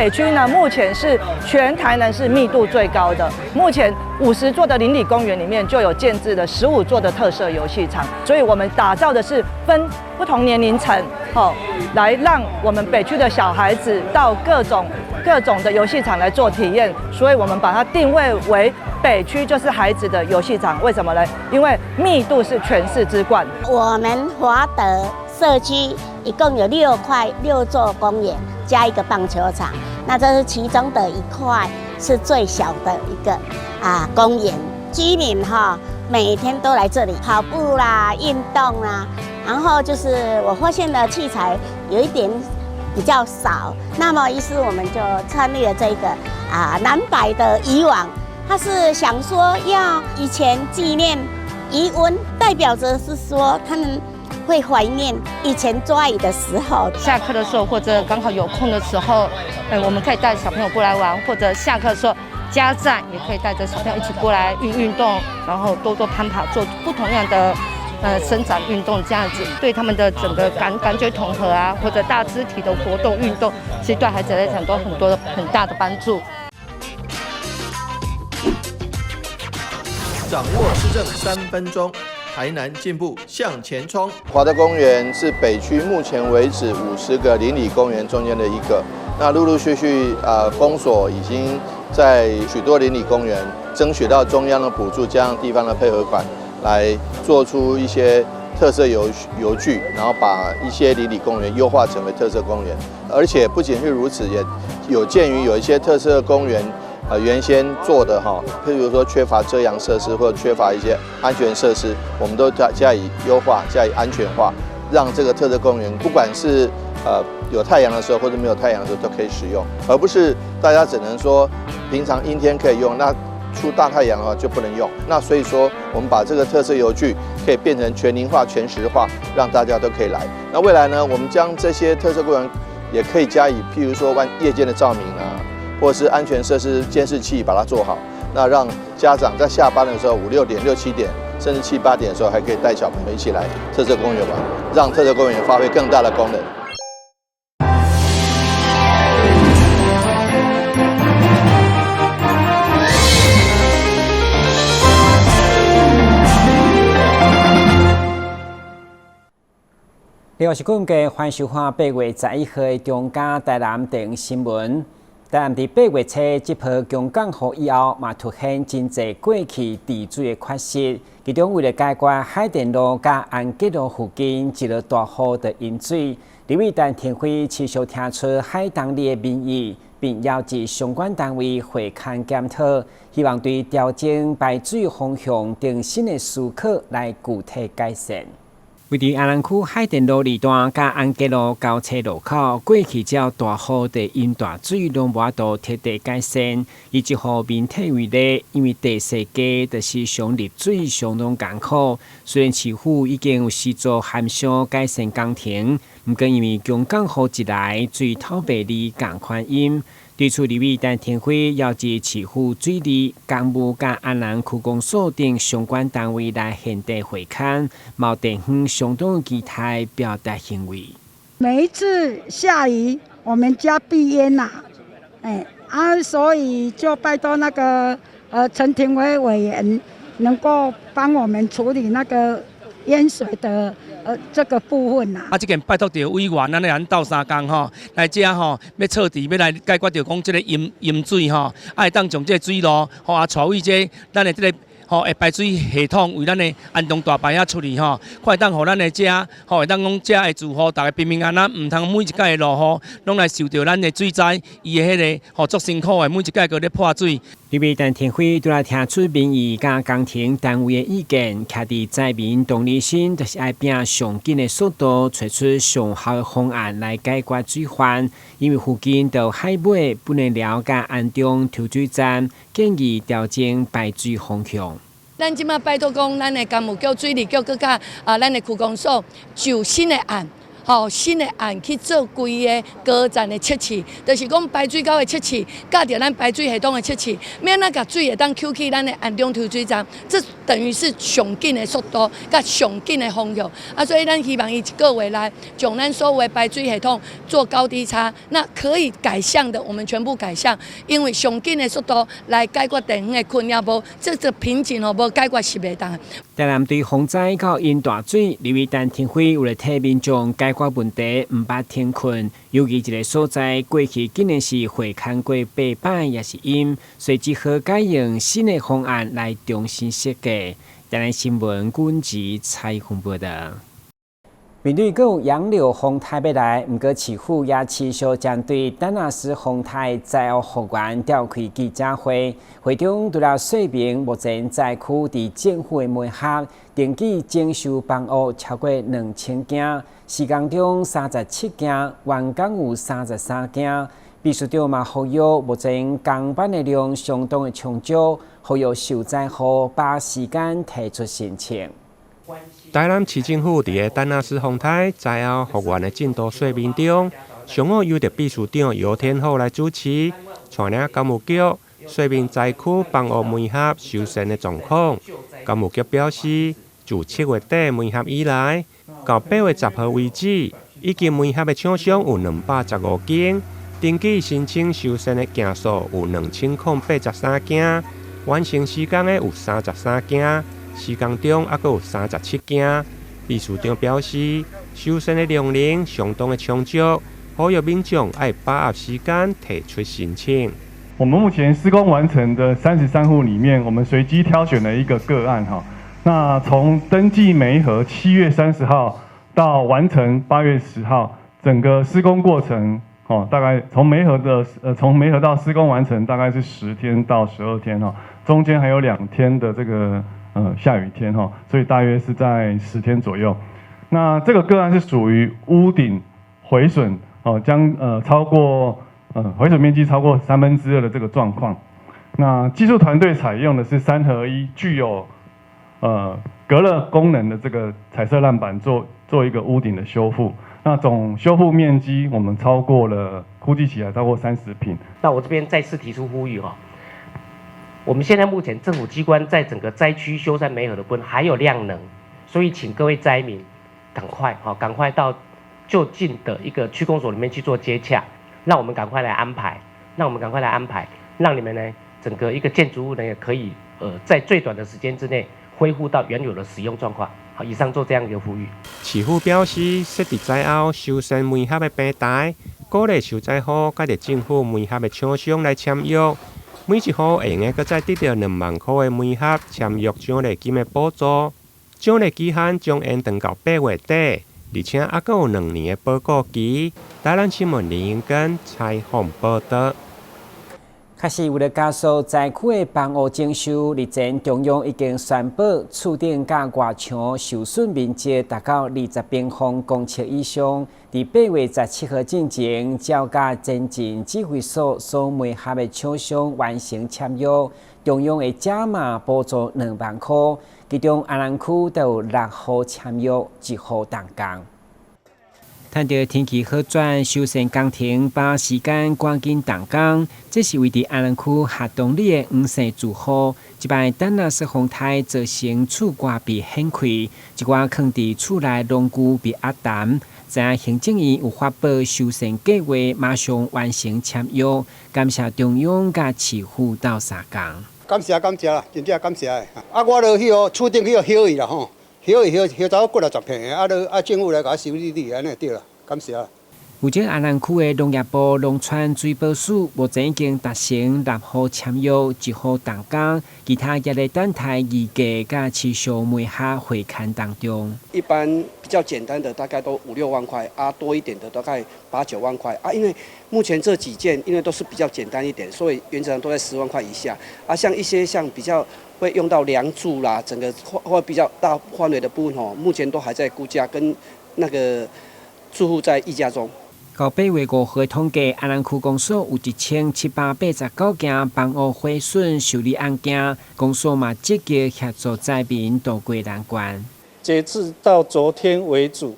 北區呢，目前是全台南市密度最高的。目前50座的鄰里公園裡面就有建置了15座的特色遊戲場，所以我們打造的是分不同年齡層，吼，來讓我們北區的小孩子到各種各種的遊戲場來做體驗。所以我們把它定位為北區就是孩子的遊戲場。為什麼呢？因為密度是全市之冠。我們華德社區一共有6塊6座公園，加一個棒球場，那這是其中的一塊，是最小的一個公園。居民哈每天都來這裡跑步啦、運動啦，然後就是我發現的器材有一點比較少，那麼於是我們就參與了這個藍白的漁網，他是想說要以前紀念漁塭，代表着是說他們會懷念以前抓魚的時候。下課的時候或者剛好有空的時候，我們可以帶小朋友過來玩，或者下課的時候，家長也可以帶着小朋友一起過來運運動，然後多多攀爬，做不同樣的伸展運動，這樣子對他們的整個感覺統合啊，或者大肢體的活動運動，其實對孩子來講都很多的很大的幫助。掌握市政3分鐘。台南進步向前衝。華德公園是北區目前為止50個鄰里公園中間的一個。那陸陸續續，公所已經在許多鄰里公園爭取到中央的補助，加上地方的配合款，來做出一些特色遊具，然後把一些鄰里公園優化成為特色公園。而且不僅是如此，也有鑑於有一些特色公園，原先做的哈，譬如說缺乏遮陽設施或者缺乏一些安全設施，我們都加以優化、加以安全化，讓這個特色公園不管是有太陽的時候或者沒有太陽的時候都可以使用，而不是大家只能說平常陰天可以用，那出大太陽的話就不能用。那所以說，我們把這個特色遊具可以變成全齡化、全時化，讓大家都可以來。那未來呢，我們將這些特色公園也可以加以，譬如說夜間的照明啊，或者是安全設施監視器把它做好，那讓家長在下班的時候5、6點、6、7點，甚至7、8點的時候，還可以帶小朋友一起來特色公園玩，讓特色公園發揮更大的功能。另外是今日歡迎收看8月11號的中嘉台南電新聞。台南佇8月初這波強降雨以後，嘛凸顯真濟過去治水的缺失。其中為了解決海淀路佮安吉路附近一落大雨就淹水，立委陳亭妃持續聽取海東里的民意，並邀集相關單位會勘檢討，希望對調整排水方向等新的思考來具體改善。位佇安南區海淀路二段佮安吉路交叉路口，過去只要大雨就淹大水，攏無法度徹底改善。以這號面體為例，因為地勢低，就是上入水相當艱苦。雖然市府已經有施做涵商改善工程，毋過因為強降雨一來，水透袂離仝款淹。對此，立委陳亭妃邀集市府水利、工務佮安南區公所等相關單位來現地會勘，嘛地方相當期待表達認為。每一次下雨，我們家必淹呐，哎啊，所以就拜託那個陳亭妃委員能夠幫我們處理那個淹水的這個部分啦。啊，這件拜託著委員，咱來鬥相共吼，來遮吼，欲徹治，欲來解決著講這個淹水吼，啊，會當將這個水路吼啊，帶位這咱的這個吼會排水系統為咱的安東大排遐出去吼，看會當予咱的遮吼會當講遮的住戶逐家平平安安，毋通每一擺的落雨攏來受著咱的水災，伊的彼個吼足辛苦的，每一擺閣咧破水。立委陳亭妃拄來聽取民意佮工程單位的意見，徛佇災民同理心，就是愛拚上緊的速度，揣出上好的方案來解決水患。因為附近著海尾、不能寮佮安中抽水站，建議調整排水方向。咱這馬拜託講，咱的工務局、水利局，閣佮咱的區公所就新的案。吼新的案去做規个高層的測試，就是講排水溝的測試，佮著咱排水系統的測試，欲按怎共水會當抾去咱的安中抽水站，這等於是上緊的速度，佮上緊的方向。啊，所以咱希望伊一個月內將咱所有的排水系統做高低差，那可以改善的，我們全部改善，因為上緊的速度來解決地方的困擾，無這個瓶頸吼無解決是袂當。台南對洪災到淹大水，立委陳亭妃為了替民眾解決問題，毋捌停睏。尤其這个所在過去竟然是會牽過八擺，也是淹，所以只好改用新的方案來重新設計。台南新聞軍籍採訪報道。面對閣有楊柳風颱欲來，毋過市府也持續針對丹那斯風颱災後復原召開記者會，會中除了說明目前災區佇政府的媒合登記整修房屋超過2000間，施工中37間，完工有33間。秘書長嘛呼籲，目前工班的量相當的充足，呼籲受災戶把時間提出申請。台南市政府佇个丹那斯風颱災後復原的進度說明中，上午由著秘書長游天虎來主持，帶領工務局說明災區房屋媒合修繕的狀況。工務局表示，自7月底媒合以來，到8月10號為止，已經媒合的廠商有215間，登記申請修繕的件數有2083間，完成施工的有33間。施工中猶閣有37間。秘書長表示，修繕的量能相當的充足，呼籲民眾愛把握時間提出申請。我們目前施工完成的33戶裡面，我們隨機挑選了一個個案哈。那從登記媒合7月30號到完成8月10號，整個施工過程哦，大概從媒合的從媒合到施工完成大概是10天到12天哈，中間還有2天的這個下雨天哈，所以大約是在10天左右。那這個個案是屬於屋頂毀損哦，將超過毀損面積超過2/3的這個狀況。那技術團隊採用的是3合1，具有隔熱功能的這個彩色爛板做一個屋頂的修復。那總修復面積我們超過了，估計起來超過30坪。那我這邊再次提出呼籲哈。我們現在目前政府機關在整個災區修繕媒合的部分還有量能，所以請各位災民趕快哈，趕快到就近的一個區公所裡面去做接洽，讓我們趕快來安排，讓我們趕快來安排，讓你們呢整個一個建築物呢也可以在最短的時間之內恢復到原有的使用狀況。好，以上做這樣一個呼籲。市府表示，設置災後修繕媒合的平台，鼓勵受災戶佮著政府媒合的廠商來簽約。每一戶會用閣再得著2萬箍的媒合簽約獎勵金的補助，獎勵期限將延長到8月底，而且猶閣有2年的保固期。台南新聞林英根採訪報道。確實，為了加速災區的房屋整修，日前中央已經宣布，厝頂佮外牆受損面積達到20平方公尺以上，佇8月17號進前，交佮前進指揮所所媒合的廠商完成簽約，中央會加碼補助2萬箍，其中安南區就有六戶簽約，一戶動工。趁著天氣好轉，修繕工程把時間趕緊動工。這是位佇安南區合東里的黃姓住戶，這擺丹那斯風颱造成厝外被掀開，一寡囥佇厝內農具被壓沉。知影行政院有發布修繕計劃，馬上完成簽約。感謝中央佮市府鬥相共。感謝感謝啦，真正感謝的。啊，我著彼個厝頂彼個燒去啦吼。燒去燒燒走幾若十坪，啊，著啊政府來共我修理理，按呢對啦，感謝。目前安南區的農業部農村水保署目前已經達成六戶簽約，一戶動工，其他也咧等待議價佮持續媒合會勘當中。一般比較簡單的大概都五六萬塊，啊多一點的大概八九萬塊，啊因為目前這幾件因為都是比較簡單一點，所以原則上都在10萬塊以下。啊像一些像比較會用到梁柱啦，整個或比較大範圍的部分吼，目前都還在估價跟那個住戶在議價中。到8月5號統計，安南區公所有1789件房屋毀損修理案件，公所嘛積極協助災民渡過難關。截至到昨天為止，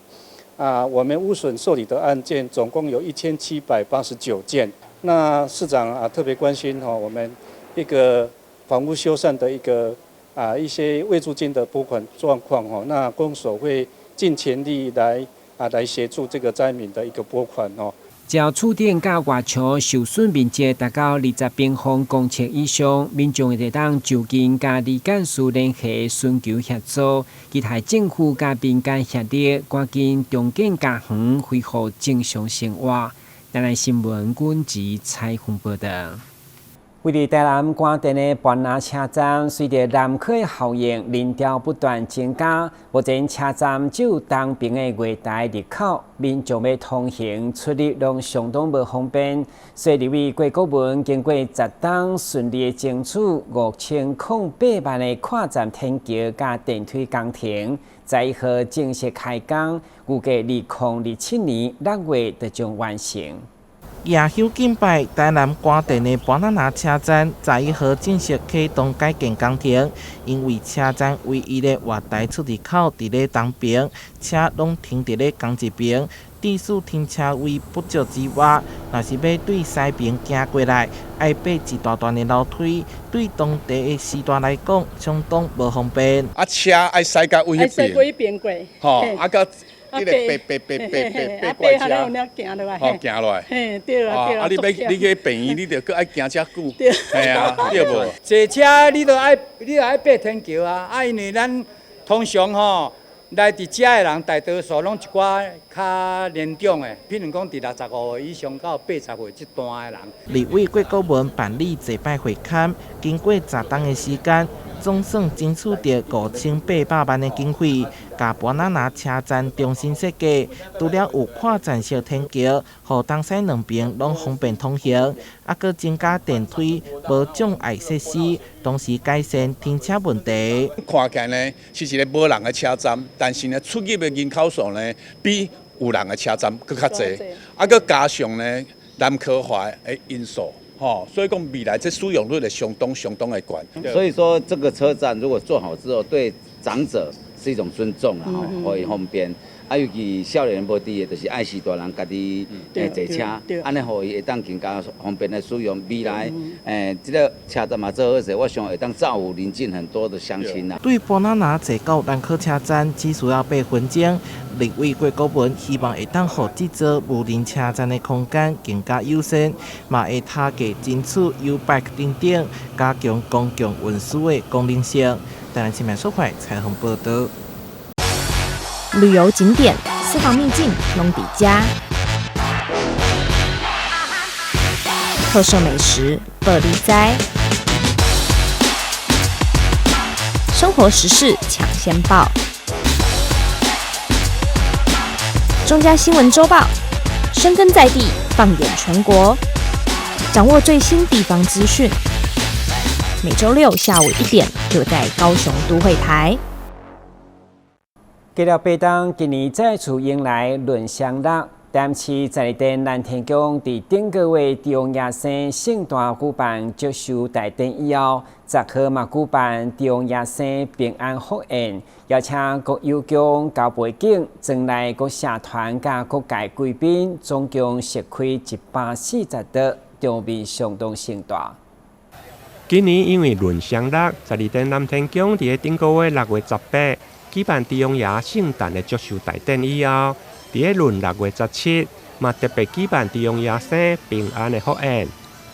啊，我們污損受理的案件總共有1789件。那市長啊特別關心吼，我們一個房屋修繕的一個啊一些未租金的撥款狀況吼，那公所會盡全力來協助這個災民的一個撥款哦。只要厝頂佮外牆受損面積達到20平方公尺以上，民眾會當就近佮里監事聯繫尋求協助。期待政府佮民間協力，趕緊重建家園，恢復正常生活。台南新聞阮吉采訪報導。位佇台南官田的埔仔車站，隨著南客的效應，人潮不斷增加。目前車站只有東爿的月台入口，民眾欲通行出入攏相當無方便。所以立委郭國文經過10冬順利的爭取5008萬的跨站天橋佮電梯工程，11號正式開工，預計2027年6月就將完成。夜休敬拜，台南官田的埔仔車站11號正式啟動改建工程。因為車站唯一的月台出入口佇咧東爿，車攏停佇咧仝一爿，致使停車位不足之外，若是欲對西爿行過來，愛爬一大段的樓梯，對當地的時段來講，相當無方便。啊，車愛駛到位彼爿過，吼，啊閣。你來爬爬爬爬爬過來，吼，行落來，嘿，對啊，對啊。啊，你欲你去病院，你著閣愛行遮久，嘿啊，對無？坐車你著愛爬天橋啊！啊，因為咱通常吼來佇遮的人，大多數攏一寡較年長的，譬如講佇65歲以上到80歲這段的人。立委郭國文辦理祭拜會勘，經過10冬的時間，總算爭取著5800萬的經費，共埔仔車站重新設計，除了有跨站式天橋，予東西兩爿攏方便通行，猶閣增加電梯、無障礙設施，同時改善停車問題。看起來呢是一个無人的車站，但是呢出入的人口數呢比有人的車站閣較濟，啊，閣加上呢南科化的因素。吼，所以講未來這使用率會相當相當的懸。所以說，這個車站如果做好之後，對長者是一種尊重啦，吼，會方便。啊，尤其少年人無佇的，就是愛序大人家己坐車，按呢予伊會當更加方便來使用。未來，這個車站嘛做好勢，我想會當造福鄰近很多的鄉親啦。對埔仔坐到南科車站，只需要8分鐘。立委郭國文希望會當予這座無人車站的空間更加友善，嘛會透過爭取 YouBike 等等，加強公共運輸的功能性。台南新聞所採訪報導。旅遊景點、私房秘境，攏佇遮；特色美食，報你知；生活時事搶先報。中嘉新聞週報，深耕在地，放眼全國，掌握最新地方資訊。每週六下午1點，就在高雄都會台。過了8冬，今年再次迎來閏雙六。台南市十二殿南天宮佇頂個月地王爺生聖誕舉辦祝壽大典以後，10號嘛舉辦地王爺生平安福宴，邀請國有宮、交背景、莊內各社團佮各界貴賓，總共席開140桌，場面相當盛大。今年因為閏雙六，十二殿南天宮佇頂個月6月18舉辦地王爺聖誕的祝壽大典以後，佇咧閏6月17，嘛特別舉辦地王爺生平安的福宴。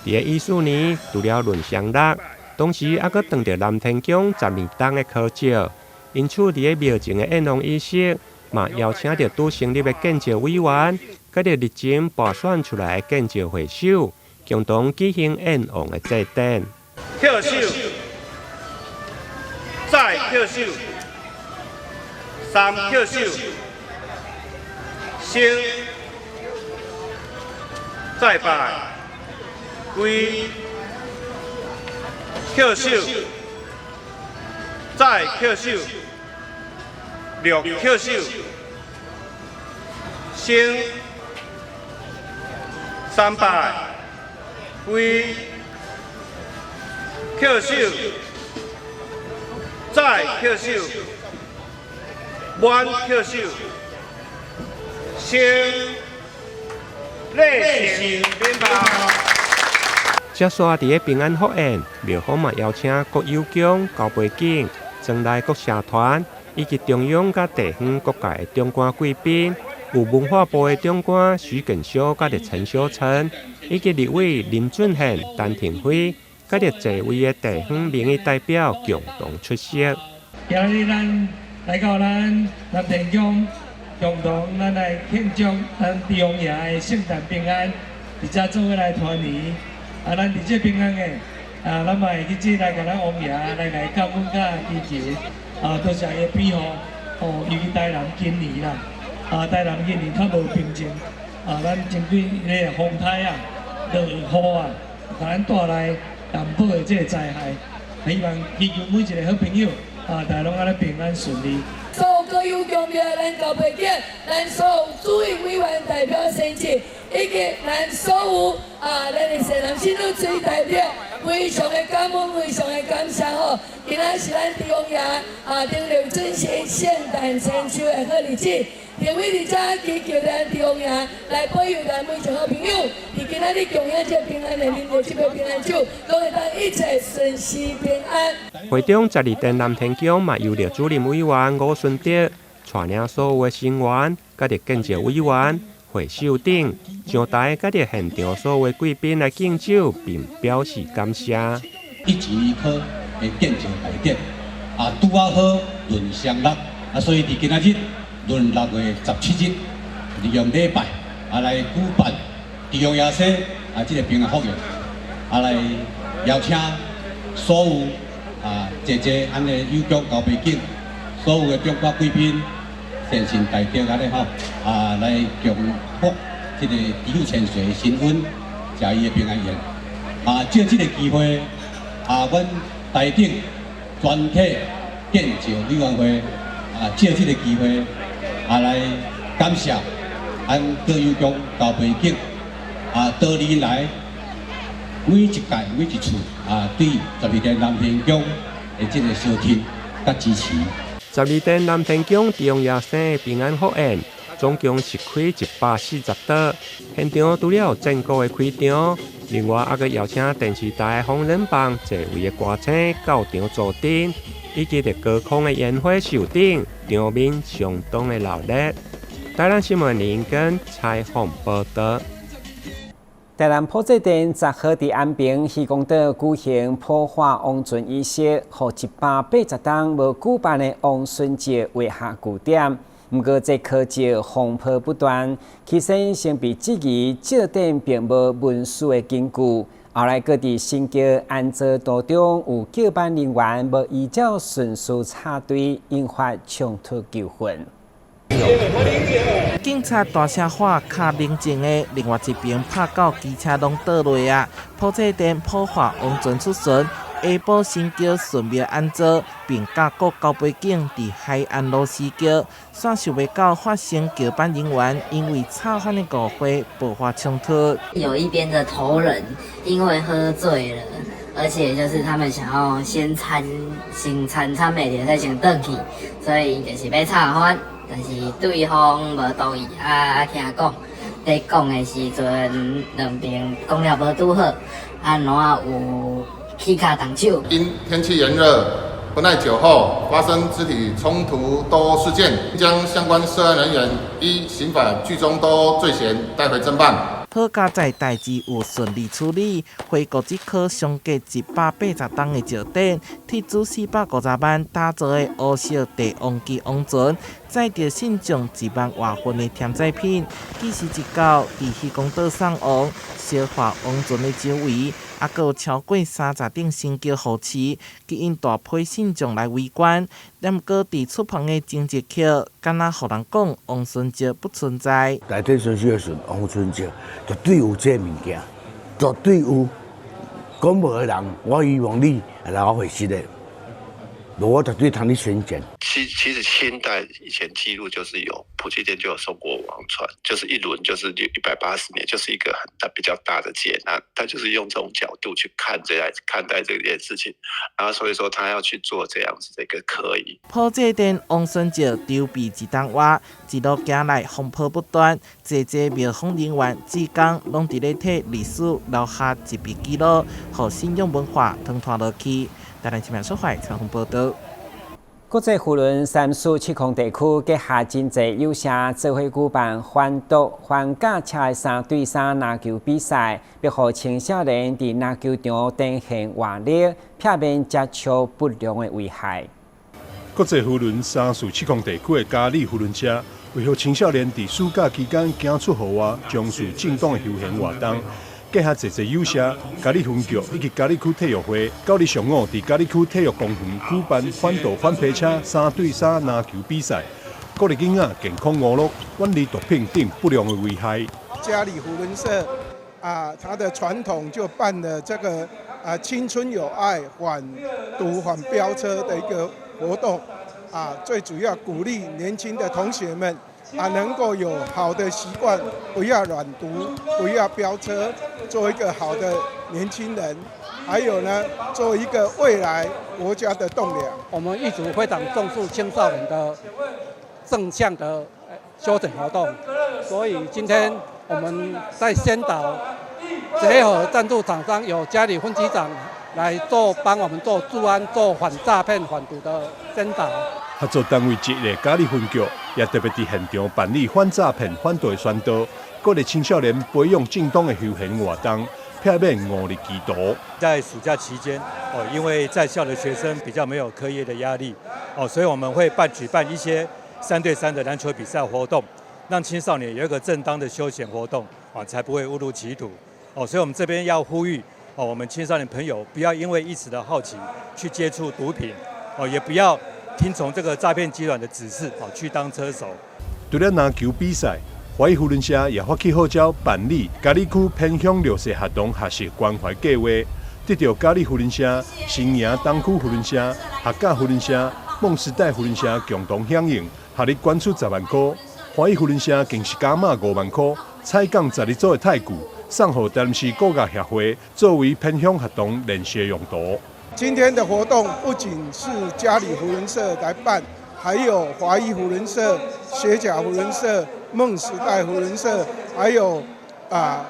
佇咧14年，除了閏雙六，同時猶閣撞著南天宮12冬的科醮，因此佇咧廟前的宴王儀式，嘛邀請著拄成立的建醮委員，佮著日前撥選出來的建醮會首，共同舉行宴王的祭典。叩首，再叩首，三叩首。先再拜，跪，叩首，再叩首，六叩首，先三拜，跪，叩首，再叩首，滿叩首。升，禮性鞭炮。接續佇个平安福宴，廟方嘛邀請郭有強、高培景、莊內國社團以及中央佮地方各界的長官貴賓，有文化部的長官許耿修佮著陳修誠，以及立委林俊憲、陳亭妃，佮著濟位的地方民意代表共同出席。今日咱來到咱南天宮，共同咱來慶祝咱豬王爺的聖誕平安，佇遮做伙來團圓。啊，咱佇這平安的，啊，咱嘛會記這來共咱王爺來感恩佮祈求，啊，多謝伊的庇護，哦，尤其台南今年啦，啊，台南今年較無平靜，啊，咱針對彼個風颱啊、落雨啊，共咱帶來淡薄的這個災害，希望祈求每一個好朋友，啊，大家攏按呢平安順利。所有各有宮廟，咱高培景，咱所有主任委員代表先進，以及咱所有啊，咱的善男信女水代表，非常的感恩，非常的感謝吼。今仔是咱豬王爺啊，頂流進行聖誕千秋的好日子，特別佇遮祈求咱豬王爺來保佑咱每一個好朋友，佇今仔日共享這個平安的啉著這杯平安酒，攏會當一切順遂平安。會中十二殿南天宮嘛，由著主任委員吳順德帶領所有的成員，佮著建設委員、會首長上台，佮著現場所有的貴賓來敬酒，並表示感謝。一錢一顆的建造大典，啊，拄仔好閏雙六，啊，所以佇今仔日閏6月17日，利用禮拜啊來舉辦豬王爺生啊這个平安福宴，啊來邀請所有啊濟濟按呢有宮高背景，所有的長官貴賓、善信大德按呢吼啊來共福這个豬母千歲的新婚，食伊的平安宴。啊，藉這个機會，啊，阮台頂全體建造委員會啊，藉這个機會啊來感謝按郭有宮高背景啊，多年來每一屆每一次啊，對十二殿南天宮的這个相挺佮支持。十二殿南天宮豬王爺生平安福宴，總共是開140桌。現場除了有戰鼓的開場，另外猶閣邀請電視台封人榜濟位的歌星到場助陣，以及佇高空的煙火秀等，場面相當的熱鬧。台南新聞林根採訪報導。台南埔仔鎮10號佇安平漁光島舉行火化王船儀式，予180冬無舉辦的王孫節畫下句點。毋過這可惜風波不斷，起先先被質疑借電並無文書的根據，後來閣佇新橋安裝途中有叫班人員無依照順序插隊，引發衝突糾紛。警察大聲喊較冷靜的，另外一邊拍到機車攏倒落啊！埔仔鎮火化王船出巡，下晡新橋神廟安座，並佮郭高背景佇海岸路司橋，煞想袂到發生橋班人員因為吵番的誤會爆發衝突。有一邊的頭人因為喝醉了，而且就是他們想要先餐先餐餐袂著，再先轉去，所以就是欲吵番。但是對方無同意，啊聽講，咧講的時陣，兩邊講了無拄好，啊怎有起跤動手。因天氣炎熱，不耐久候，發生肢體衝突鬥毆事件，將相關涉案人員依刑法聚眾鬥毆罪嫌帶回偵辦。好佳哉代誌有順利處理，恢復這顆相隔180冬的石典，鐵資450萬打造的烏色帝王級王船，載著信眾1萬外份的添載品，其實一到佇漁光島送王，燒化王船的周圍，猶閣有超過30頂新橋護士，吸引大批信眾來圍觀。毋過佇出帆的前一刻，敢若予人講王孫石不存在。大天順序的時陣，王孫石絕對有這个物件，絕對有。講無的人，我希望你來我回實的。無我絕對通你選戰。其實清代以前記錄就是有普濟殿就有送過王船，就是一輪就是180年，就是一個很大比較大的劫難。他就是用這種角度去看這來看待這件事情，然後所以說他要去做這樣子的一個可以。普濟殿王孫石籌備一冬外，一路行來風波不斷，濟濟廟方人員志工攏佇咧替歷史留下一筆記錄，予信仰文化傳傳落去。台南新聞所採訪報導。國際扶輪三四七空地區結合真濟友社做伙舉辦反毒反駕車的3對3籃球比賽，欲予青少年佇籃球場展現活力，避免接觸不良的危害。國際扶輪347地區的嘉里扶輪社，為予青少年佇暑假期間走出戶外，從事正當的休閒活動。結合濟濟友社、嘉里分局以及嘉里區體育會，九日上午佇嘉里區體育公園舉辦反毒反飆車3對3籃球比賽，鼓勵囡仔健康娛樂，遠離毒品等不良的危害。嘉里扶輪社啊，它的傳統就辦了這個啊青春有愛反毒反飆車的一個活動啊，最主要鼓勵年輕的同學們。啊，能夠有好的習慣，不要軟毒，不要飆車，做一個好的年輕人。還有呢，做一個未來國家的棟梁。我們一直非常重視青少年的正向的修正活動，所以今天我們在宣導，結合贊助廠商有嘉里分局長來做幫我們做治安、做反詐騙、反毒的宣導。合作單位之一的嘉里分局也特別佇現場辦理反詐騙、反毒的宣導，鼓勵青少年培養正當的休閒活動，避免誤入歧途。在暑假期間，哦，因為在校的學生比較沒有課業的壓力，哦，所以我們會舉辦一些3對3的籃球比賽活動，讓青少年有一個正當的休閒活動，啊，才不會誤入歧途。哦，所以我們這邊要呼籲，哦，我們青少年朋友不要因為一時的好奇去接觸毒品，哦，也不要聽從這個詐騙集團的指示，哦，去當車手。除了籃球比賽，華義扶輪社也發起號召辦理嘉里區偏鄉弱勢學童學習關懷計劃，得到嘉里扶輪社、新營東區扶輪社、客家扶輪社、夢時代扶輪社共同響應，合力捐出10萬塊。華義扶輪社更是加碼5萬塊，採購12組的太鼓，送予台南市國樂協會作為偏鄉學童練習用途。今天的活動不僅是嘉里扶輪社來辦，還有華義扶輪社、學甲扶輪社、夢時代扶輪社，還有啊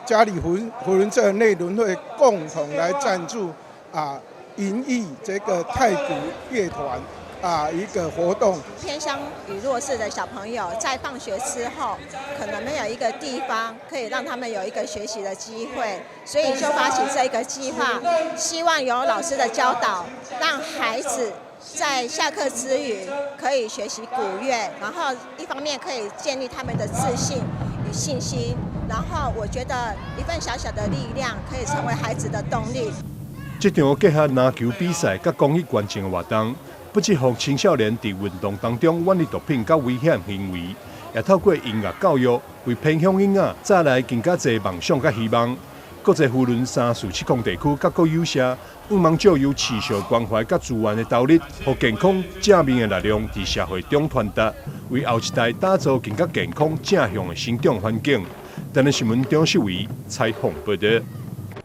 嘉里扶輪社內輪會共同來贊助啊銀藝這個太鼓樂團啊一個活動。偏鄉與弱勢的小朋友在放學之後，可能沒有一個地方可以讓他們有一個學習的機會，所以就發起這個計劃，希望有老師的教導，讓孩子在下課之餘可以學習鼓樂，然後一方面可以建立他們的自信與信心，然後我覺得一份小小的力量可以成為孩子的動力。這場結合籃球比賽佮公益捐贈的活動，不只予青少年佇運動當中遠離毒品佮危險行為，也透過音樂教育，為偏鄉囡仔帶來更加濟夢想佮希望。國際扶輪3、4、7地區各國友社，向望藉由持續關懷佮資源的投入，予健康正面的力量佇社會中傳達，為後一代打造更加健康正向的成長環境。台南新聞張世維採訪報導。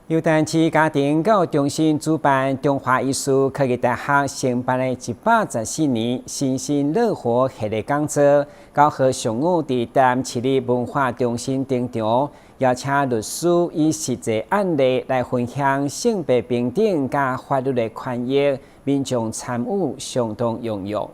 由台南市家庭教育中心主辦，中華醫事科技大學承辦的114年新生樂活系列講座，9號上午佇台南市立文化中心登場，邀請律師以實際案例來分享性別平等佮法律的權益，民眾參與相當踴躍。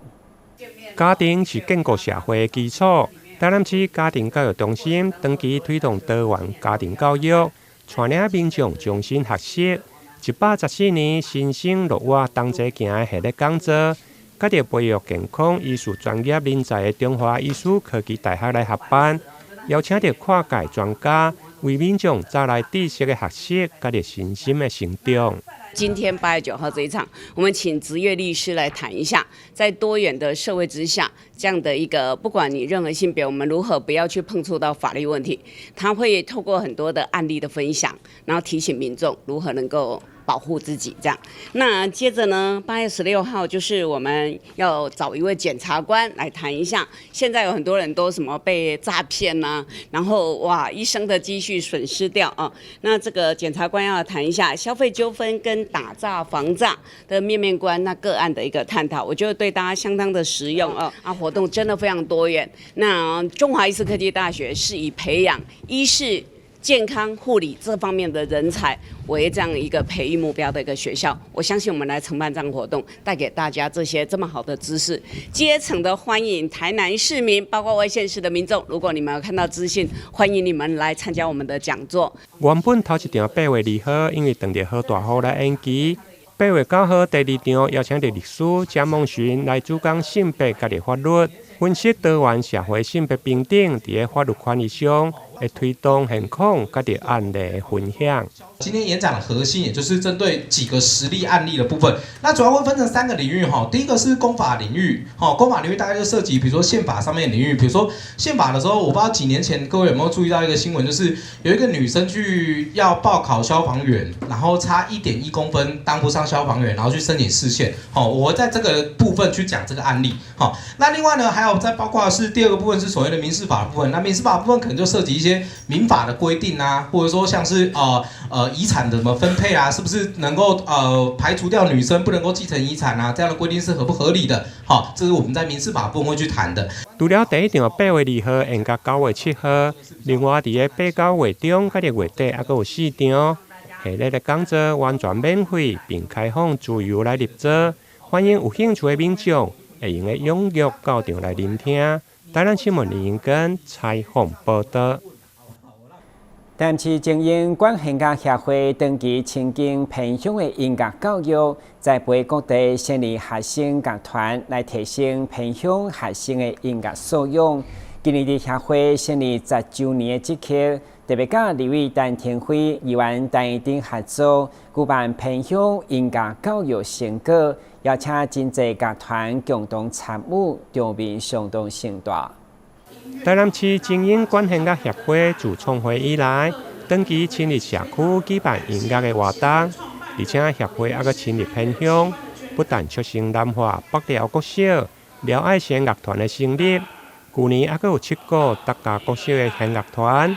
家庭是建構社會的基礎，台南市家庭教育中心長期推動多元家庭教育。帶領民眾終身學習，114年新生樂活同齊行的系列講座，佮著培育健康醫事專業人才的中華醫事科技大學來合辦，邀請著跨界專家為民眾帶來知識的學習，佮著身心的成長。今天8月9號這一場，我們請執業律師來談一下，在多元的社會之下，這樣的一個不管你任何性別，我們如何不要去碰觸到法律問題。他會透過很多的案例的分享，然後提醒民眾如何能夠保護自己。這樣，那接着呢，8月16號就是我們要找一位檢察官來談一下。現在有很多人都什麼被詐騙吶，然後哇，一生的積蓄損失掉啊。那這個檢察官要談一下消費糾紛跟打詐防詐的面面觀，那個案的一個探討，我覺得對大家相當的實用啊。啊，活動真的非常多元。那中華醫事科技大學是以培養醫事健康護理這方面的人才為這樣一個培育目標的一個學校，我相信我們來承辦這樣活動，帶給大家這些這麼好的知識。竭誠的歡迎台南市民，包括外縣市的民眾，如果你們有看到資訊，歡迎你們來參加我們的講座。原本頭一場8月2號，因為碰著落大雨來延期。8月9號第二場邀請著律師江夢尋來主講性別佮著法律，分析多元社會性別平等佇咧法律權益上的推動現況佮著案例的分享。今天演講的核心，也就是針對幾個實例案例的部分。那主要會分成三個領域哈。第一個是公法領域，哈，公法領域大概就涉及，比如說憲法上面的領域，比如說憲法的時候，我不知道幾年前各位有沒有注意到一個新聞，就是有一個女生去要報考消防員，然後差1.1公分當不上消防員，然後去申請釋憲。好，我會在這個部分去講這個案例。好，那另外呢，還有再包括是第二個部分是所謂的民事法的部分。那民事法部分可能就涉及一些民法的規定啊，或者說像是遺產的怎麼分配啊，是不是能夠排除掉女生不能夠繼承遺產啊？這樣的規定是合不合理的？好，這是我們在民事法部分會去談的。除了第一場8月2號延到9月7號，另外佇咧八九月中佮著月底，猶閣有四場系列的講座完全免費，並開放自由來入座，歡迎有興趣的民眾會用得踴躍到場來聆聽。台南新聞李英根採訪報道。台南市精英管弦樂協會長期深耕偏鄉的音樂教育，栽培各地成立學生樂團來提升偏鄉學生的音樂素養。今年佇協會成立10週年的這刻，特別佮立委陳亭妃、議員陳怡貞合作，舉辦偏鄉音樂教育成果，邀請真濟樂團共同參與，場面相當盛大。台南市精英管弦樂協會自創會以來，長期深入社區舉辦音樂的活動，而且協會猶閣深入偏鄉，不但促成南華北寮國小、廖愛賢樂團的成立，舊年猶閣有七個大家國小的弦樂團。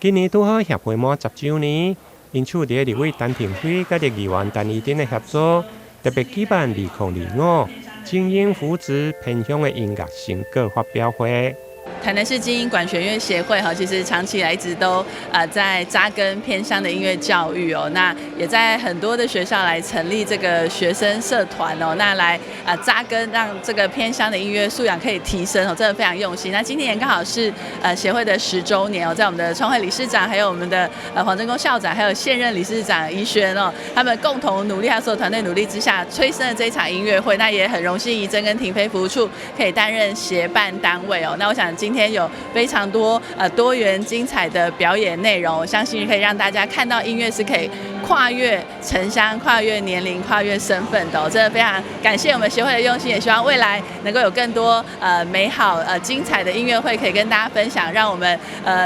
今年拄好協會滿10週年，因此佇立委陳亭妃佮著議員陳怡貞的協助，特別舉辦2025精英扶植偏鄉的音樂成果發表會。台南市精英管弦樂協會哈，其實長期以來一直都在扎根偏鄉的音樂教育哦，那也在很多的學校來成立這個學生社團哦，那來扎根，讓這個偏鄉的音樂素養可以提升哦，真的非常用心。那今年剛好是協會的10週年哦，在我們的創會理事長，還有我們的黃振功校長，還有現任理事長怡璇哦，他們共同努力，還有所有團隊努力之下，催生了這一場音樂會。那也很榮幸，怡貞跟亭妃服務處可以擔任協辦單位哦。那我想今天有非常多多元精彩的表演內容，我相信可以讓大家看到音樂是可以跨越城鄉、跨越年齡、跨越身份的哦。真的非常感謝我們協會的用心，也希望未來能夠有更多美好精彩的音樂會可以跟大家分享，讓我們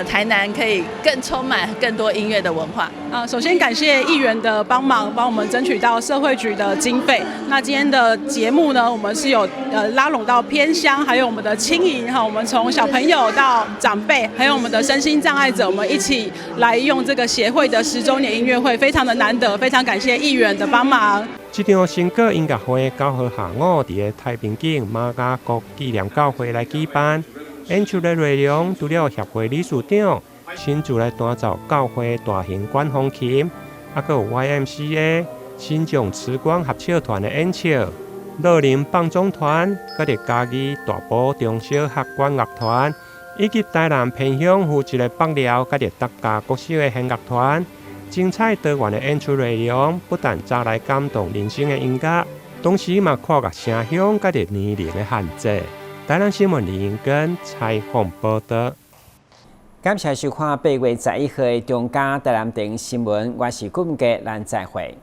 台南可以更充滿更多音樂的文化。啊，首先感謝議員的幫忙，幫我們爭取到社會局的經費。那今天的節目呢，我們是有拉攏到偏鄉，還有我們的青銀哈，我們從小朋友到長輩，還有我們的身心障礙者，我們一起來用這個協會的10週年音樂會，非常的難得，非常感謝議員的幫忙。這場成果音樂會9號下午佇咧太平景瑪雅國紀念教會來舉辦，演出的內容除了協會理事長親自來彈奏教會大型管風琴，猶閣有 YMCA 新將慈光合唱團的演唱，樂齡放縱團，佮著嘉義大埔中小學管樂團，以及台南偏鄉負責的北寮佮著大家國小的弦樂團。精彩多元的演出內容，不但帶來感動人心的音樂，同時嘛跨越城鄉佮著年齡的限制。台南新聞李英根採訪報道。感謝收看8月11號的中嘉台南電新聞，我是顧文傑，咱再會。